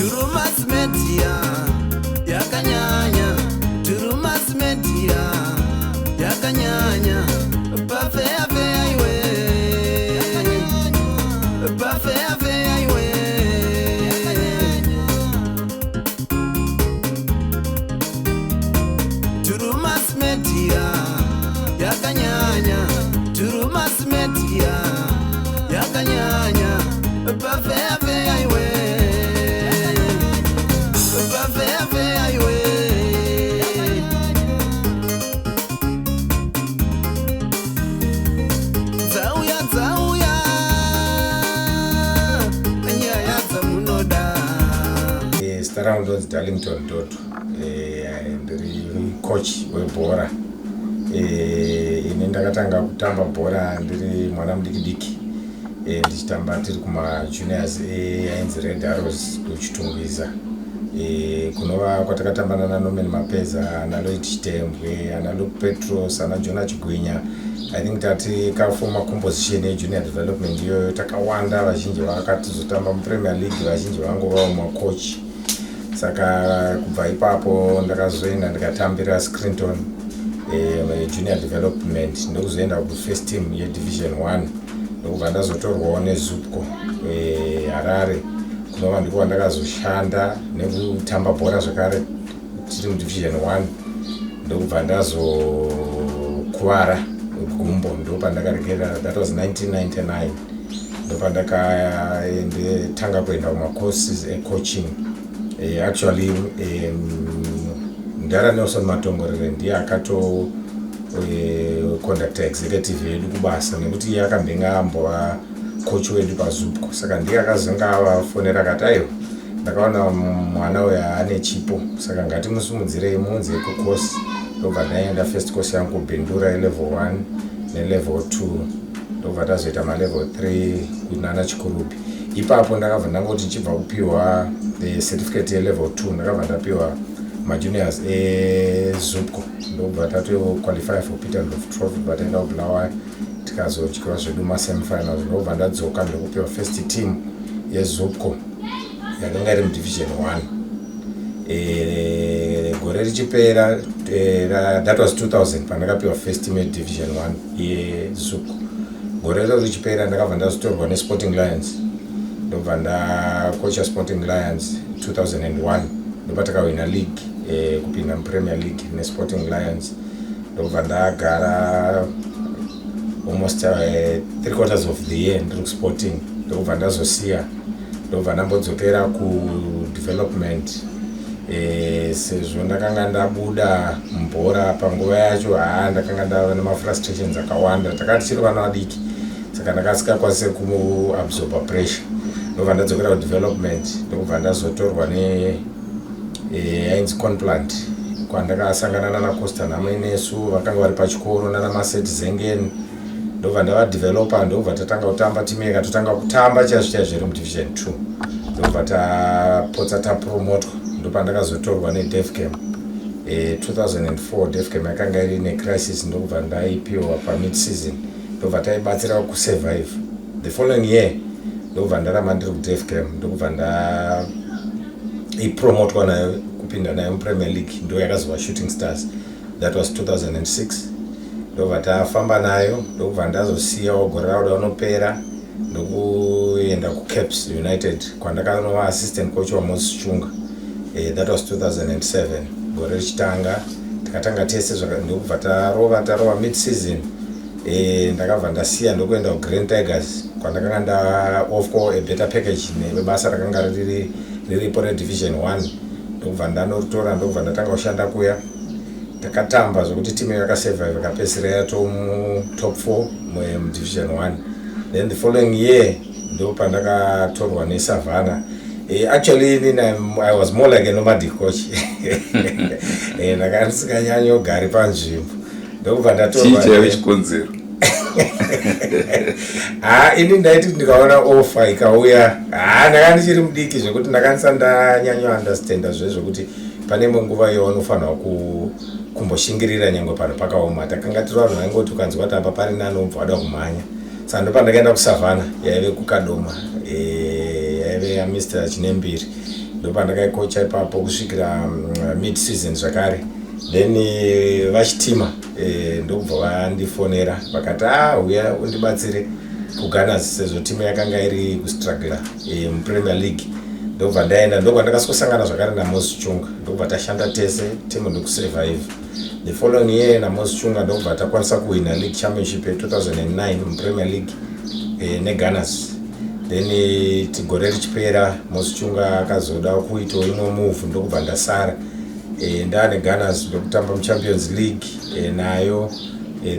Drewmas Media yakanyanya. Drewmas Media yakanyanya. Pafeya feya iwe, pafeya feya iwe. Drewmas Media yakanyanya. Drewmas Media yakanyanya. Pafeya feya iwe, pafeya feya iwe. Dzauya, dzauya nyaya dzamunoda. Zita rangu ndonzi Darlington Doto. Ndiri coach webhora. Ini ndakatanga kutamba bhora ndiri mwana mudiki diki, ndichitamba tiri kumajuniors ainzi Red Arrows kuChitungwiza, kunova kwatakatamba nana Norman Mapeza, ana Lloyd Chitembwe, ana Luke Petros, ana Jona Chigwinya. I think tati kafoma composition yejunior development iyoyo takawanda. Vazhinji vakatizotamba muPremier League, vazhinji vangovawo macoach. Saka kubva ipapo ndakazoenda ndikatambira Scrinton junior development, ndokuzoenda kufirst team yedivision 1, ndokubva ndazotorwawo neZUPCO Harare, kunova ndiko kwandakazoshanda nekutamba bhora zvakare tiri mudivision 1. Ndokubva ndazokuvara gumbo, ndopandakaregerera. That was 1999. Ndopandakatanga kuenda kumacourses ecoaching. Actually, Ndara Nelson Matongorere ndiye akato conductor executive yedu kubasa, nekuti iye akambenge ambova coach wedu paZUPCO. Saka ndiye akazonga avafonera akati, "Aiwa, ndakaona mwana uyu ane chipo, saka ngatimusumudzirei muunze kucourse." Ndobva ndaenda first course yangu kuBindura, yelevel 1 nelevel 2, ndobva tazoita malevel 3 kunana Chikurubi. Ipapo ndakabva ndangoti ndichibva kupiwa certificate yelevel 2, ndakabva ndapiwa majuniors eZUPCO, ndobva tatoqualify for Peter Ndlovu Trophy. Bva taenda kuBulawayo, tikazodyiwa zvedu masemifinals. Ndobva ndadzoka ndokupiwa first team yeZUPCO yakanga iri mudivision 1. Gore richipera, that was 2000 pandakapiwa first team yedivision 1 yeZUPCO. Gore rero richipera, ndakabva ndazotorwa neSporting Lions, ndobva ndakocha Sporting Lions 2001. Ndobva takawina league, kupinda muPremier League neSporting Lions. Ndobva ndagara almost 3/4 of the year ndiri kuSporting, ndobva ndazosiya, ndobva ndambodzokera kudevelopment, sezvo ndakanga ndabuda mubhora panguva yacho. Haa, ndakanga ndava nemafrustrations akawanda, takati chiri vana vadiki, saka ndakasingakwanise kuabsorba pressure. Ndobva ndadzokera kudevelopment, ndokubva ndazotorwa ne yainzi Conplant, kwandakasangana nana Costa Nhamoinesu, vakanga vari pachikoro, nana Maset Zengeni. Ndobva ndavadevelopa, ndobva tatanga kutamba. Timu yakatotanga kutamba chaizvo chaizvo iri mudivision 2, ndobva tapotsa tapromotwa. Ndopandakazotorwa neDefcam 2004. Defcam yakanga iri necrisis, ndokubva ndaipiwa pamid season, ndobva taibatsira kusurvive the following year. Ndobva ndaramba ndiri kuDefcam, ndokubva ndaipromotwa nayo kupinda nayo muPremier League, ndo yakazova Shooting Stars. That was 2006. Ndobva tafamba nayo, ndokubva ndazosiyawo gore rauda unopera, ndokuenda kuCaps United, kwandakanova assistant coach waMoses Chunga. That was 2007. Gore richitanga takatanga tese, ndokubva tarova, tarova mid season. Ndakabva ndasiya, ndokuenda kuGreen Tigers, kwandakanga ndaofferwa a better package nebasa rakanga riripo redivision 1. Ndokubva ndanotora, ndokubva ndatanga kushanda kuya. Takatamba zvokuti timu yakasurvive, ikapedzisira yatomutop 4 mudivision 1. Then the following year ndo pandakatorwa neSavannah. Actually inini I was more like a nomadic coach. Ndanga ndisinganyanyogari panzvimbo, ndokubva ndatorwa. Chii chaive chikonzero? Ha, ini ndaiti ndikaona offer ikauya, ha, ndanga ndichiri mudiki zvekuti ndakandisa ndanyanyoundestanda zvezvokuti pane imwe nguva yaunofanirwa kumboshingirira nyangwe pano pakaoma. Takanga tiri vanhu vaingoti ukanzwa kuti apa pari nani, ubva wada kumhanya. Saka ndopandakaenda kuSavannah, yaive kuKadoma, yaive yaMr Chinembiri. Ndopandakaikocha ipapo kusvikira mid season zvakare. Then vaChitima ndokubva vandifonera, vakati, "A, uya undibatsire kuGunners, sezvo timu yakanga iri kustruggla muPremier League." Ndobva ndaenda, ndobva ndakasosangana zvakare naMoses Chunga, ndobva tashanda tese, timu ndokusurvive the following year naMoses Chunga, ndobva takwanisa kuwina league championship ye2009 muPremier League neGunners. Then gore richipera, Moses Chunga akazoda kuitawo imwe move, ndokubva ndasara ndaane Gunners, ndokutamba muChampions League nayo.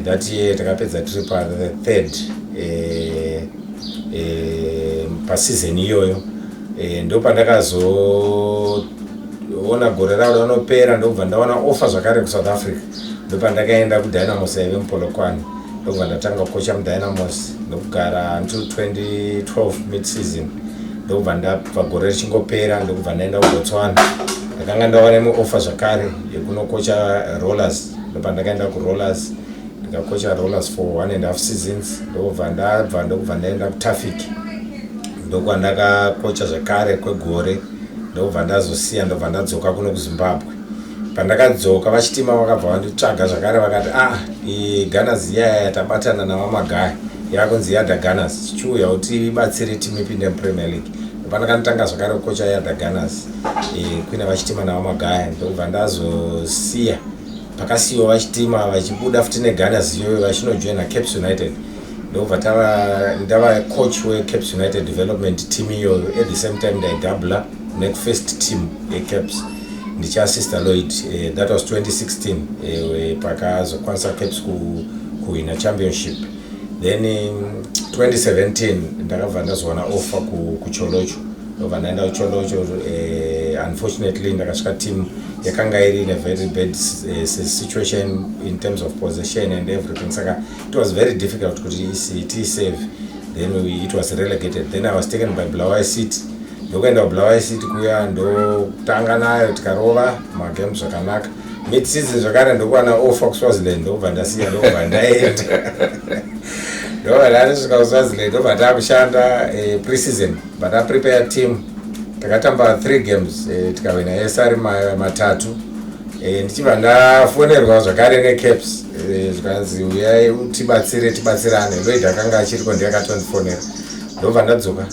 That year takapedza tiri pathe third paseason iyoyo. Ndopandakazoona gore ravo ranopera, ndokubva ndawana offer zvakare kuSouth Africa. Ndopandakaenda kuDynamos yaive muPolokwane, ndokubva ndatanga kukocha muDynamos, ndokugara until 2012 mid season. Ndokubva ndabva, gore richingopera, ndokubva ndaenda kuBotswana. Ndakanga ndawana imwe offer zvakare yekunokocha Rollers. Ndopandakaenda kuRollers, ndikakocha Rollers for one and half seasons. Ndokubva ndabva, ndokubva ndaenda kuTafic, ndokwandakakocha zvakare kwegore, ndokubva ndazosiya, ndobva ndadzoka kuno kuZimbabwe. Pandakadzoka, vaChitima vakabva vanditsvaga zvakare, vakati, "Ah, Gunners iyaya tabatana navaMagaya, yakunzi Yada Gunners, chiuya kuti ibatsire timu ipinde muPremier League." Pandakandotanga zvakare kukocha Yada Gunners kuina vaChitima navaMagaya, ndokubva ndazosiya. Pakasiyiwa vaChitima vachibuda futi neGunners iyoyo vachinojoina CAPS United, ndobva ndava coach weCAPS United development team iyoyo. At the same time ndaidabula nekufirst team yeCAPS ndichiassista Lloyd. That was 2016, pakazokwanisa CAPS kuwina championship. Then 2017 ndakabva ndazowana offer kuTsholotsho, ndobva ndaenda kuTsholotsho. Unfortunately ndakasvika team yakanga iri in a very bad situation in terms of possession and everything, saka it was very difficult kuti tiisave. Then it was relegated. Then I was taken by Bulawayo City, ndokuenda kuBulawayo City kuya, ndotanga nayo, tikarova magames zvakanaka. Mid season zvakare ndokuwana offer kuSwaziland, ndokubva ndasiya, ndokubva ndaenda, ndobva ndasvika kuSwaziland, ndobva takushanda pre-season, bva team. Takatamba three games, tikawina ese ari matatu. Ndichibva ndafonerwa zvakare neCAPS, zvikanzi, "Uyai utibatsire, tibatsirane." Lloyd akanga achiriko, ndiye akatondifonera. Ndobva ndadzoka,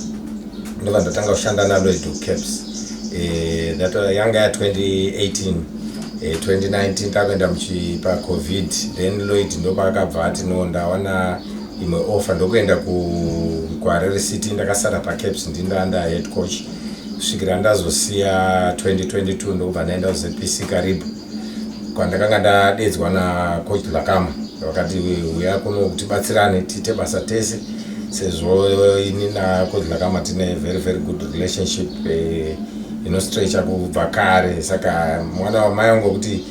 ndobva ndatanga kushanda naLloyd kuCAPS. That yanga ya2018. 2019 takuenda paCovid. Then Lloyd ndopaakabva ati, "No, ndawana imwe offer," ndokuenda kuHarare City. Ndakasara paCAPS, ndinda head coach kusvikira ndazosiya 2022, ndokubva ndaenda kuZPC Kariba, kwandakanga ndadedzwa nacoach Lakama. Vakati, "Uya kuno kutibatsirane, tiite basa tese," sezvo ini nacoach Lakama tine very very good relationship inostretcha kubva kare. Saka mwana wamai wangu, kuti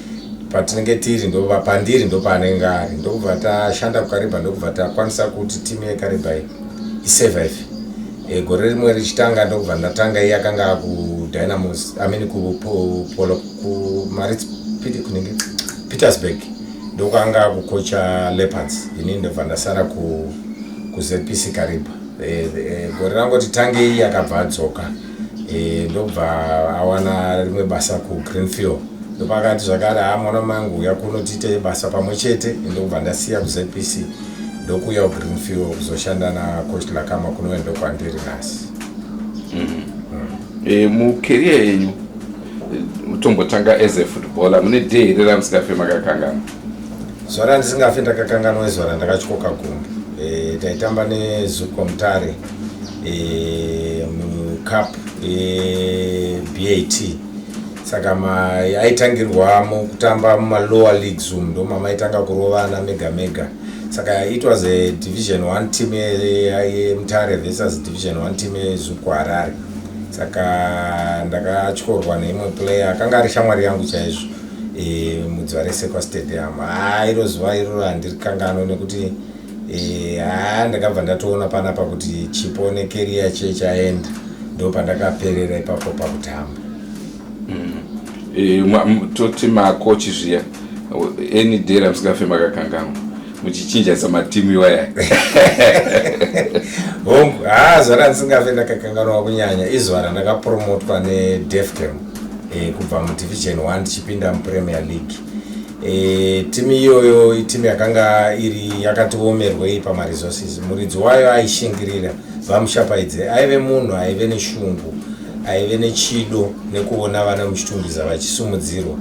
patinenge tiri pandiri ndopaanenge ari. Ndokubva tashanda kuKariba, ndokubva takwanisa kuti timu yeKariba isurvive. Gore rimwe richitanga, ndokubva ndatanga, iye akanga kuDynamos, I mean kuMaritz, kunenge Petersburg, ndokwanga kukocha Leopards. Ini ndobva ndasara kuZPC Kariba. Gore rangoti tangei, akabva adzoka, ndobva awana rimwe basa kuGreenfield. Ndopakati zvakare, "Ha, mwana mangu, uya kuno tiite basa pamwe chete." Ndokubva ndasiya kuZPC, ndokuuya kuGreenfield kuzoshanda nacoach Lakama, kunove ndokwandiri nhasi. Mucareer yenyu, tombotanga as a footballer, mune day here ramusingafe makakanganwa? Zuva randisingafe ndakakanganwa izuva randakatyoka gumbo. Taitamba neZUPCO Mutare mucup yeBAT. Saka aitangirwa mukutamba mumalower leagues umu, ndo mamaitanga kurovana mega mega. Saka it was a Division One team yeMutare versus Division One team yeZUPCO Harare. Saka ndakatyorwa neimwe player akanga ari shamwari yangu chaizvo, mudziva resekwa Stadium. Ha, iro zuva iroro handirikanganwe, nekuti ha, ndakabva ndatoona panapa kuti chipo necareer che chaenda. Ndo pandakaperera ipapo pakutamba. Toti makochi zviya, any day ramusingafe makakanganwa? Muchichinjanisa matimu iwaya. Hongu, haa, zuva randisingafe ndakakanganwa kunyanya izuva randakapromotwa neDefcam kubva muDivision 1 tichipinda muPremier League. Timu iyoyo itimu yakanga iri yakatiomerwei pamaresources. Muridzi wayo aishingirira, VaMushapaidze, aive munhu aive neshungu, aive nechido nekuona vana muChitungwiza vachisumudzirwa.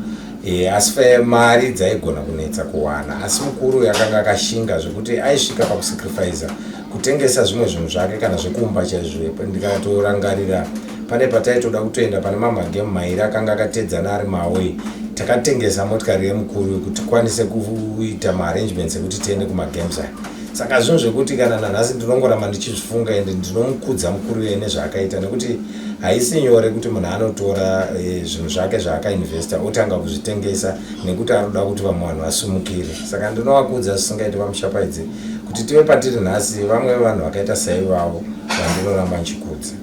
Asi mari dzaigona kunetsa kuwana, asi mukuru yakanga akashinga zvekuti aisvika pakusacrifica kutengesa zvimwe zvinhu zvake kana zvekumba chaizvo. Ndikatorangarira pane pataitoda kutoenda pane mamagemu mairi akanga akatedzana ari maaway, takatengesa motikari yemukuru kuti tikwanise kuita maarrangements ekuti tiende kumagames aya. Saka zvinhu zvekuti kana nanhasi ndinongoramba ndichizvifunga, ende ndinomukudza mukuru iye nezvaakaita, nekuti haisi nyore kuti munhu anotora zvinhu zvake zvaakainvesta otanga kuzvitengesa nekuti anoda kuti vamwe vanhu vasumukire. Saka ndinovakudza zvisingaiti VaMushapaidze kuti tive patiri nhasi. Vamwe vevanhu vakaita saivavo vandinoramba ndichikudza.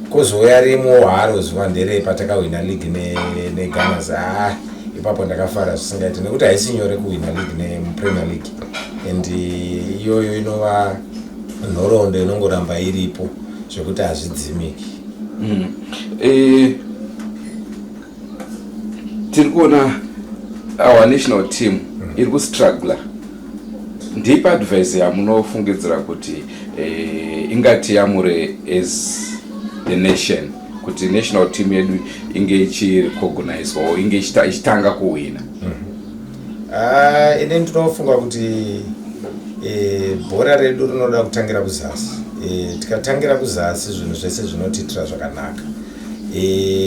Kozouya rimwe haro zuva nderei patakahwina league neGunners. Ah, ipapo ndakafara zvisingaiti nekuti haisi nyore kuhwina league nemuPremier League, and iyoyo inova nhoroondo inongoramba iripo zvekuti hazvidzimiki. Tiri kuona our national team iri kustruggla. Ndipe advice yamunofungidzira kuti ingati yamure as the nation kuti national team yedu inge ichirecognizwa or inge ichitanga kuhwina. Ah, ini ndinofunga kuti bhora redu rinoda kutangira kuzasi. Tikatangira kuzasi, zvinhu zvese zvinotiitira zvakanaka.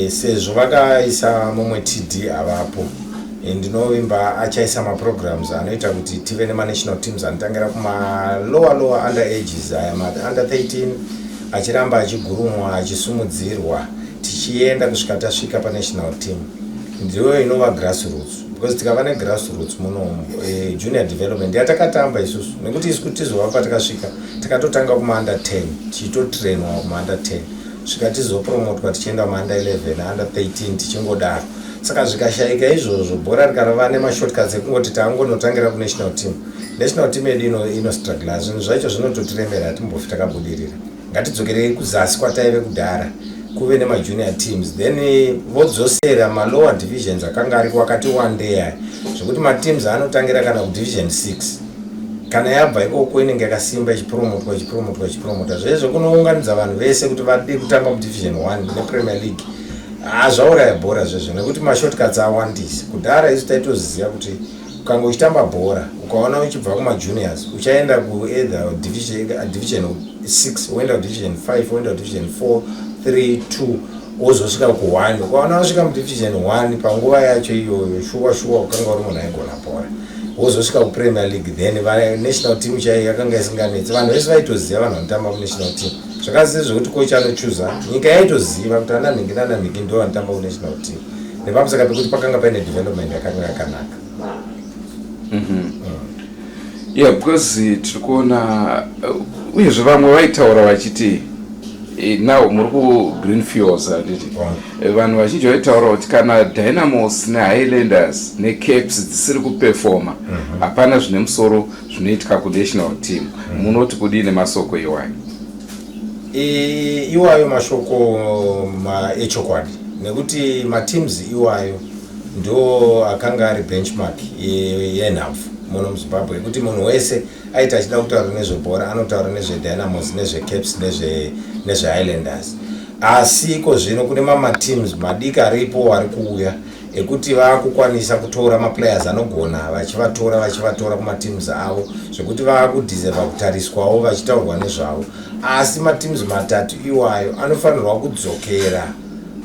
Sezvo vakaisa mumwe TD avapo, ndinovimba achaisa maprograms anoita kuti tive nemanational teams anotangira kumalower lower under ages aya, ma-under 13, achiramba achigurumwa, achisumudzirwa, tichienda kusvika tasvika panational team. Ndiyo inova grassroots, because tikava negrassroots munomu, junior development yatakatamba isusu, nekuti isu kuti tizova patakasvika takatotanga kuma-under 10, tichitotrainwa kuma-under 10 svika tizopromotwa tichienda kuma-under 11, under 13, tichingodaro. Saka zvikashayika izvozvo, bhora rikarova nemashortcuts ekungoti taangonotangira kunational team, national team yedu inostruggla. Zvinhu zvacho zvinototiremera, hatimbofi takabudirira. Ngatidzokerei kuzasi kwataive kudhara, kuve nemajunior teams, then vodzosera malower divisions akanga ariko akati wandei aya, zvekuti mateams anotangira kana kudivision 6. Kana yabva ikoko inenge yakasimba, ichipromotwa, ichipromotwa, ichipromotwa. Zvezvo kunounganidza vanhu vese kuti vade kutamba muDivision 1 nePremier League, hazvauraya bhora zvezvo, nekuti mashortcuts awandisa. Kudhara isu taitoziva kuti ukanga uchitamba bhora, ukaona uchibva kumajuniors uchaenda kueither division 6, woenda kudivision 5, woenda kudivision 4, 3, 2, wozosvika ku1. Ukaona wasvika mudivision 1 panguva yacho iyoyo, shuwa shuwa ukanga uri munhu aigona bhora. Wozosvika kuPremier League, then national team chaiyo yakanga isinganetsi. Vanhu vese vaitoziva vanhu vanotamba munational team. Zvakasii zvekuti kocha anochuza, nyika yaitoziva kuti ana nhingi nana nhingi ndo vanotamba kunational team, nepamusaka pekuti pakanga paine development yakanga yakanaka. Yeah, because tiri kuona uyezve vamwe vaitaura vachiti now muri kuGreen Fuels, handiti? Vanhu vazhinji vaitaura kuti kana Dynamos neHighlanders neCaps dzisiri kuperforma, hapana zvine musoro zvinoitika kunational team. Munoti kudii nemasoko iwayo? Iwayo mashoko echokwadi, nekuti mateams iwayo ndo akanga ari benchmark yenhabvu muno muZimbabwe, yekuti munhu wese aiti achida kutaura nezvebhora anotaura nezveDynamos, nezveCaps, nezveHighlanders. Asi iko zvino kune mamateams madiki aripo ari kuuya ekuti vaakukwanisa kutora maplayers anogona, vachivatora, vachivatora kumateams avo, zvekuti vaakudeserva kutariswawo vachitaurwa nezvavo. Asi mateams matatu iwayo anofanirwa kudzokera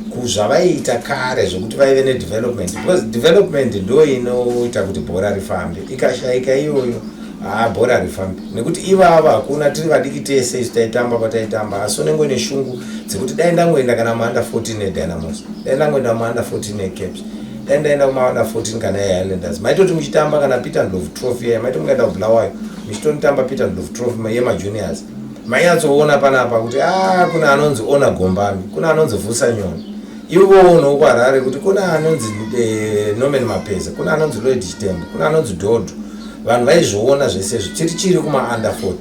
kuzvavaiita kare, zvekuti vaive nedevelopment, because development ndo inoita kuti bhora rifambe. Ikashayika iyoyo, haa, bhora rifambe, nekuti ivava hakuna. Tiri vadiki tese isu taitamba kwataitamba, asi unenge une shungu dzekuti dai ndangoenda kana muunder 14 eDynamos, dai ndangoenda muunder 14 eCaps, dai ndaenda kumaunder 14 kana eHighlanders. Maitoti muchitamba kana Peter Ndlovu Trophy iya, maiti mungaenda kuBulawayo muchitonotamba Peter Ndlovu Trophy yemajuniors, mainyatsoona panapa kuti a kuna anonzi Ona Gombami, kuna anonzi Vusa Nyoni, ivowo kuHarare kuti kuna anonzi Norman Mapeza, kuna anonzi Lloyd Chitembo, kuna anonzi Dhodho. Vanhu vaizviona zvese izvi tiri chiri kuma-under 14.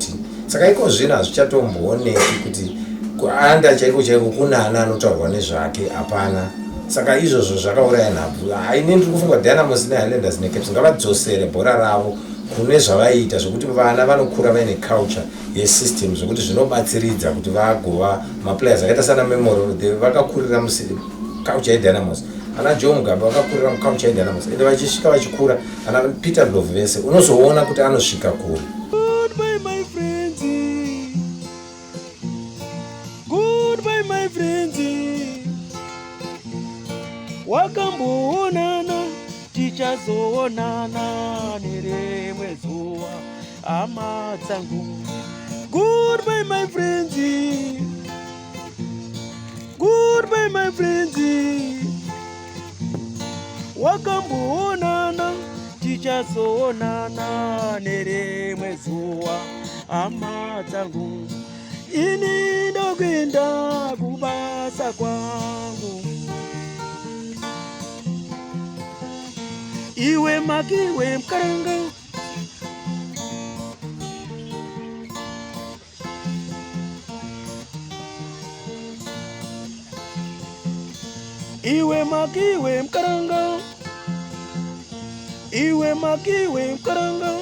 Saka iko zvino hazvichatombooneki kuti kuanda chaiko chaiko kuna ana anotaurwa nezvake, hapana. Saka izvozvo zvakauraya nhabvu. Haini ndiri kufunga Dynamos neHighlanders neCaps ngavadzosere bhora ravo kune zvavaiita, zvekuti vana vanokura vaine culture yesystem, zvekuti zvinobatsiridza kuti vagova maplayers akaita sana Memory, vakakurira muculture yeDynamos, ana Joe Mugabe vakakurira muculture yeDynamos, ende vachisvika vachikura, ana Peter Ndlovu vese, unozoona kuti anosvika kure. Goodbye, my friends. Goodbye, my friends. Wakamboonana, tichazoonana nerimwe zuva, hama dzangu. Goodbye, my friends. Goodbye, my friends. Wakamboonana, tichazoonana nerimwe zuva, hama dzangu. Ini ndokuenda kubasa kwangu. Iwe makiwe mukaranga. Iwe makiwe mukaranga. Iwe makiwe mukaranga.